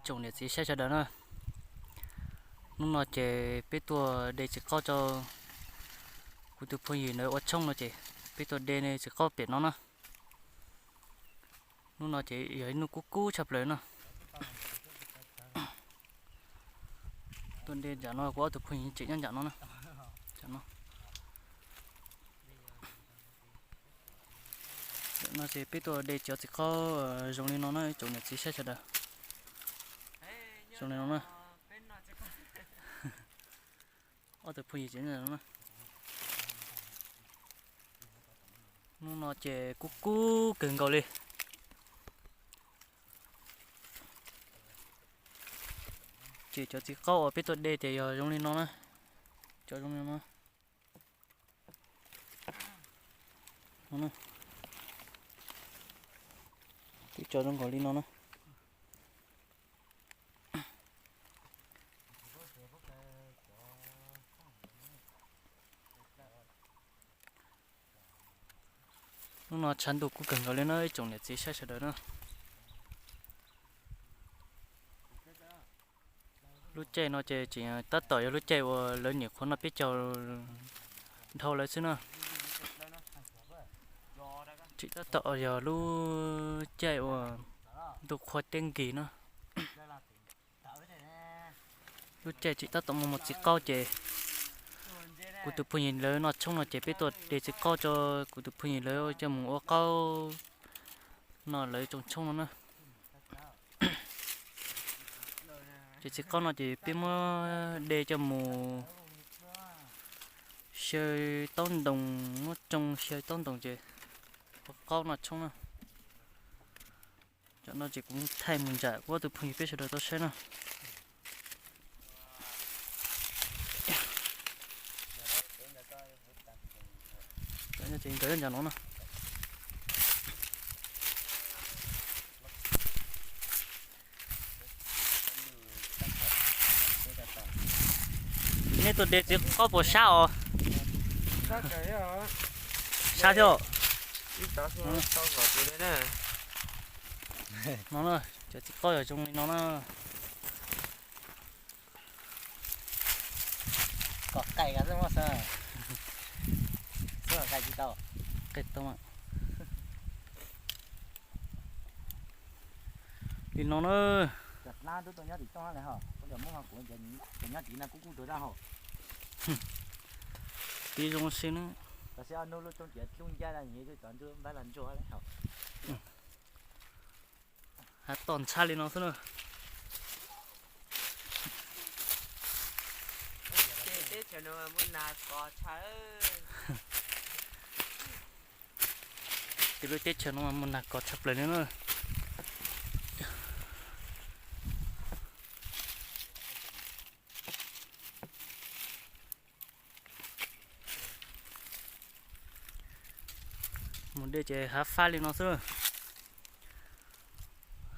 Tsoom niam txiv saib sawv daws na, hnub no ces peb tuaj de txiv qaub rau kuv tus phooj ywg ntawd ua tshoob no ces peb tuaj de txiv qaub pem no na. Hnub no ces yog ib hnub kub kub tshaj plaws no. Tuaj de nram no, kuv ob tug phooj ywg tseem nyob nram no na. Ntawm no ces peb tuaj de cov txiv qaub zoo li no na tsoom niam txiv saib sawv daws. Zoo li no na. Ob tug phooj ywg tseem nyob nram no na. Hnub no ces kub kub kawg nkaus li. Ces cov txiv qaub uas peb tuaj de ces yog zoo li no na. Cov zoo li no. Twb cov zoo nkaus li no na. Hnub no tshav ntuj kub kawg nkaus li na ib tsoom niam txiv saib sawv daws na. Lub caij no ces tseem tab tom yog lub caij uas lawv nyuam qhuav noj peb caug dhau lawm xwb na. Tseem tab tom yog lub caij uas ntuj qhua teb nkig na. Lub caij tseem tab tom muaj muaj txiv qaub ces kuv tus phooj ywg lawv noj tshoob no ces peb tuaj de txiv qaub rau kuv tus phooj ywg lawv coj mus ua qaub noj lawv tsoo tshoob no na. Ces txiv qaub no ces peb muab de coj mus xyaw taub ntoos, muab tsoo xyaw taub ntoos ces ua qaub noj tshoob na. Cov no ces kuv thaij mus ntsam kuv ob tug phooj ywg peb sawv daws tau saib na. Cov no ces nkawd nyob nram no na. Nej tuaj de txiv qaub puas sab os? Sab thiab. No na, cov txiv qaub yog zoo li no na. Kom qais xwb mas, xwb qais tsis tau. Qais tau mas. Li no na. Cov dlab tub tuaj nyob tim toj le hos, kuv cov muab ho kuv cov nyob tim no kub kub rau dab hau. Tiv zoo si na. Tam sim no lub roob ciav dlub ncaj, cov nruab npab los ntsuag le hos. Hav toj ntxhab li no xwb na. Teb chaws no muaj nas kos tshaj. Ces lub teb chaws no mas muaj nas kos tshaj plaws li na. Mus de ces hav fab li no xwb.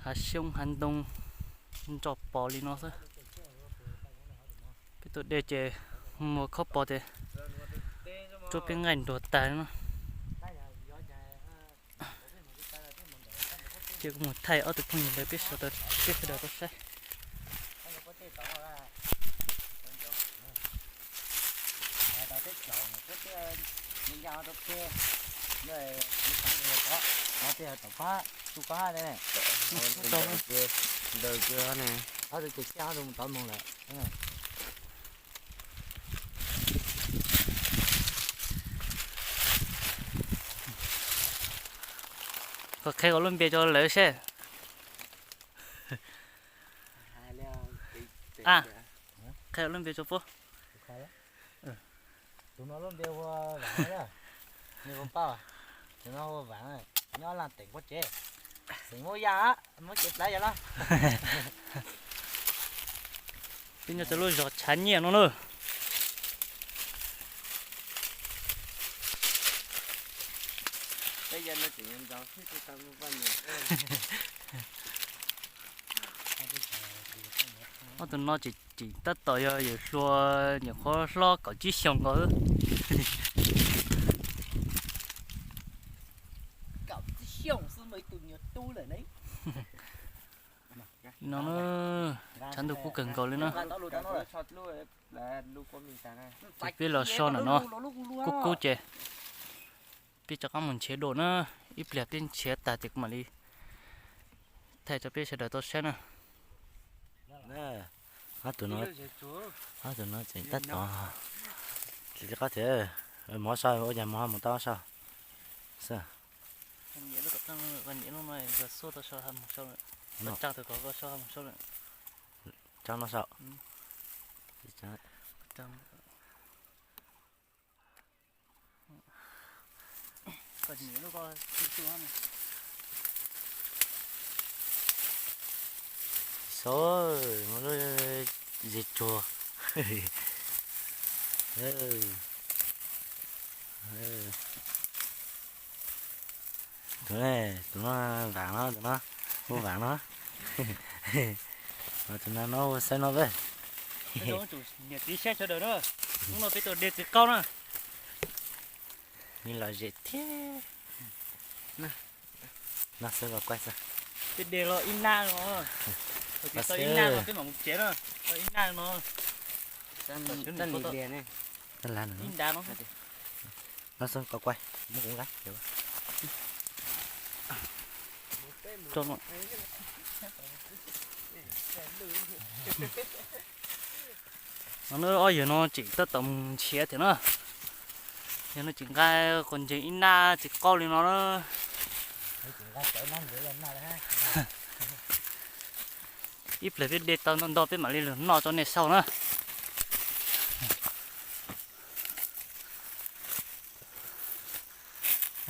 Hav xyoob hav ntoo nroj pos li no xwb. Peb tuaj de ces muag khob pos ces tsuab peb nqaij nruag tag no. Ces kuv mus thaij ob tug phooj ywg ntawd peb sawv daws, peb sawv daws tau saib. Koj qhia kom lub npe rau lawv seb. A, qhia lub npe rau puab. Tus no lub npe hu Vaam, nws hu Paj, tus no hu Vaam, nyob Laaj Teem Pob Tsev, xeem Hmoob Yaj, Hmoob Tsev Plawv yog los. Peb nyob rau lub zos Tshav Nyiaj no na. Ob tug no ces tseem tab tom yog yawm hluas nyuam qhuav hlob kaum tsib xyoos nkaus xwb. No na, tshav ntuj kub kawg nkaus li na. Ces peb los so ntawm no, kub kub ces peb rov qab mus nrhiav dua na. Ib pliag peb nrhiav tag ces kuv mam li thaij rau peb sawv daws tau saib na. Ob tug no, ob tug no tseem tab tom, tsis qab thiab, mus so ua cas mus ho mus tau so. Tso no saum. So, zis tsuag. Tus, tus no vaam no, tus no, ua vaam no. Tus no no ua xaiv no peb. Niam txiv saib sawv daws na, hnub no peb tuaj de txiv qaub na. Nws lom zem thiab. No xwb los kuaj xwb. Peb de los ib nab no, tsis tau ib nab no peb mam mus tsev na. Tau ib nab no. Ib nrab no. No xwb koj kuaj, muab kuv nqa. No ob yawg no tseem tab tom mus nrhiav thiab na. Yawg no tseem nqa quas ntsees ib nab txiv qaub li no na. Ib pliag peb de tau ntau ntau peb mam li los noj rau nej saib na.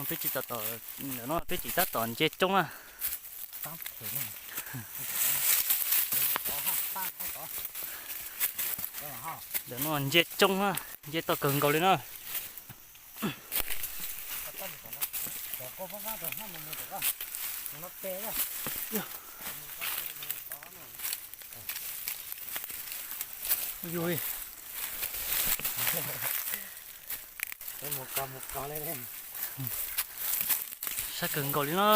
Peb tseem tab tom, ntawm no peb tseem tab tom ntsia coob na. Ntawm no ntsia coob na, ntsia tau kawg nkaus li na. Yus, sab kawg nkaus li na.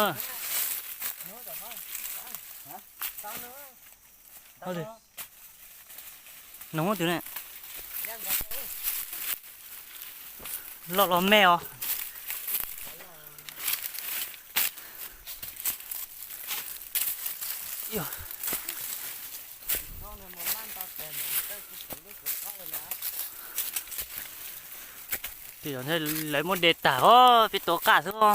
Noog twg ne? Loj los me os. Lawv muab de tag os, peb tua qaj xwb os.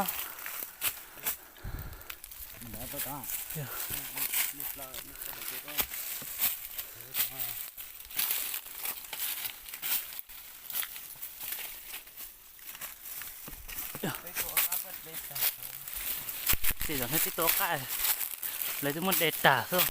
Tej zaum peb tua qaj, lawv twb muab de tag xwb.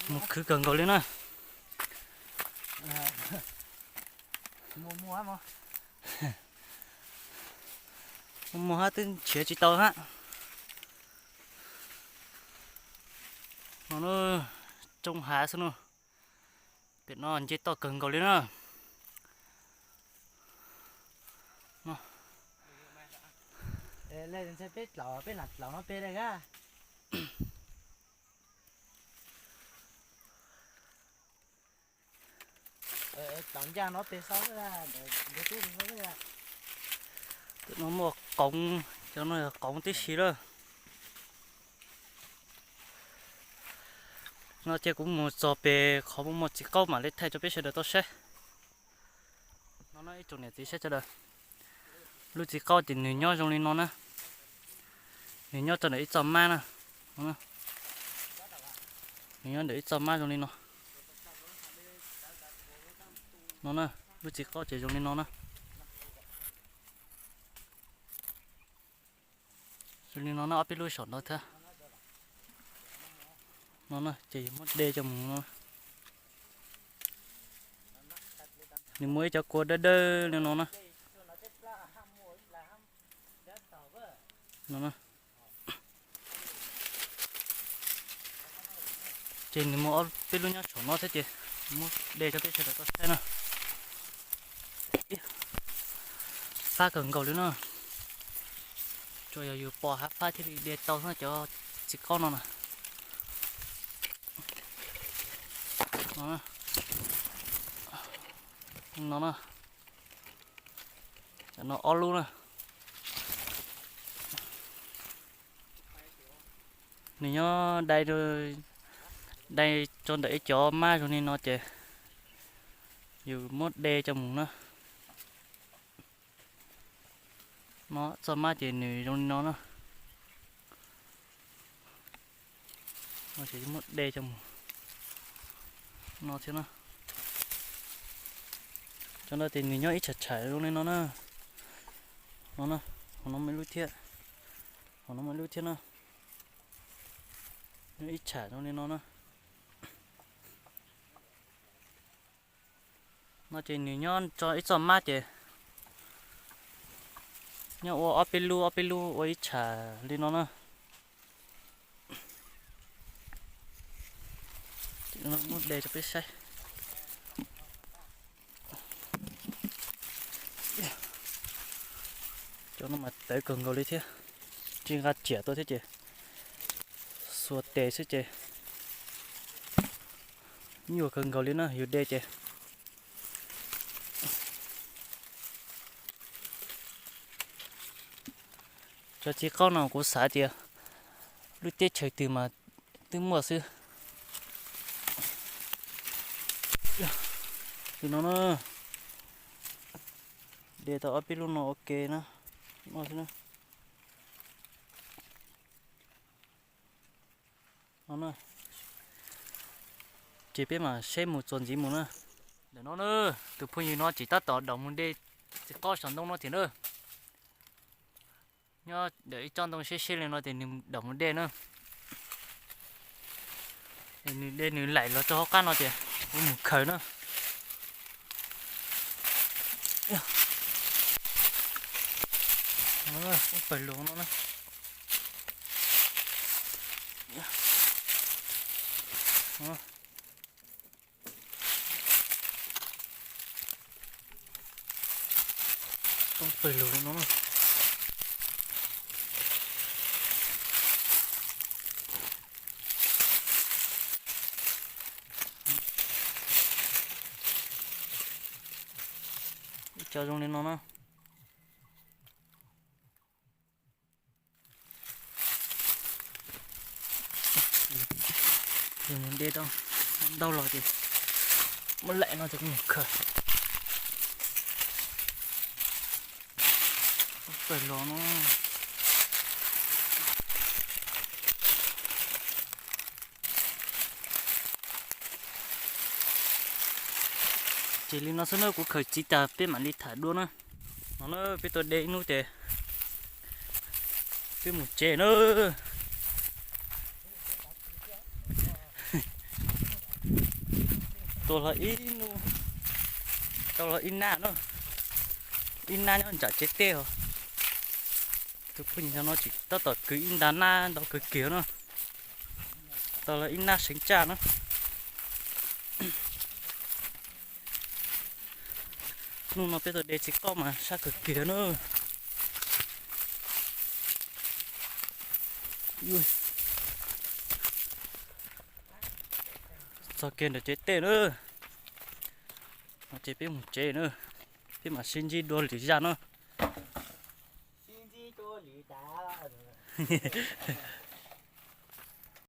Mus khwv kawg nkaus li na. Muaj hab twb nrhiav tsis tau hab. No na, tsoob hav xwb na. Pem no nce toj kawg nkaus li na. Peb dlaus, peb lam dlaus no peb le a. Dlaus ncaj no peb xaub. Tus no muaj qoov, cov no yog qoov tib si lawm. No ces kuv mus txog pem qhov muaj muaj txiv qaub mam li thaij rau peb sawv daws tau saib. No na ib tsoom niam txiv saib sawv daws, lub txiv qaub ces nws nyob zoo li no na. Nws nyob rau ntawm ib txoj mab na. Nws nyob ntawm ib txoj mab zoo li no. No na, lub txiv qaub ces zoo li no na. Zoo li no na, ob peb lub saum no thiab. No na ces yog muab de coj mus no. Nws muaj ib cov kua dawb dawb li no na. No na. Ces nws muaj ob peb lub nyob saum no thiab ces muab de rau peb sawv daws tau saib na. Fab kawg nkaus li no. Tsuas yog yus pom hav fab thiaj li de tau xwb cov txiv qaub no na. No na, cov no ob lub na. Nws nyob dai, dai rau ntawm ib cov mab zoo li no ces yus muab de coj mus na. No txoj mab ces nws zoo li no na. Ces muab de coj mus no thiab na. Cov no ces nws nyob ib tsham tsham zoo li no na. No na, hauv no muaj ib lub thiab, hauv no muaj ib lub thiab na. Nyob ib tsham zoo li no na. No ces nws nyob tso ib txoj mab ces nyob ua ob peb lub ob peb lub ua ib tsham li no na. Muab de rau peb saib. Cov no mas tawv kawg nkaus li thiab, tsis nqa riam tuaj thiab ces xuas tes xwb ces nyuaj kawg nkaus li na yus de ces. Cov txiv qaub no kuv xav tias lub teb chaws twg mas twb muaj xwb. Li no na, de tau ob peb lub no ua ke na, no xwb na. Ces peb mam seb mus txuas ntxiv mus na. Ntawm no na, tus phooj ywg no tseem tab tom daus mus de txiv qaub saum ntoo no thiab na. Nyob ntawm ib tsob ntoo siab siab li no ces nws daus mus de na. Nws de nws laim los rau hauv qab no ces kuv mus khaws na. Poob pawg lug no na. Poob pawg lug no. Ib co zoo li no na. Yus mus de tau ntau los ces muab laim no ces kuv mus khaws. Pawg los no. Ces li no xwb na, kuv khaws txiv tas peb mam li tham dua na. No na, peb tuaj de ib hnub ces peb mus tsev na. Tua los ib hnub, tau los ib nab na, ib nab nyob ntsam tsev teb os. Tus phooj ywg no tseem tab tom kwv ib nta nab ntau kawg kiag na, tau los ib nab seev tsaj na. Hnub no peb tuaj de txiv qaub mas sab kawg kiag na. Txog kiag ntawm tsev teb na, no ces peb mus tsev na, peb mam sib ntsib dua lwm zaj na.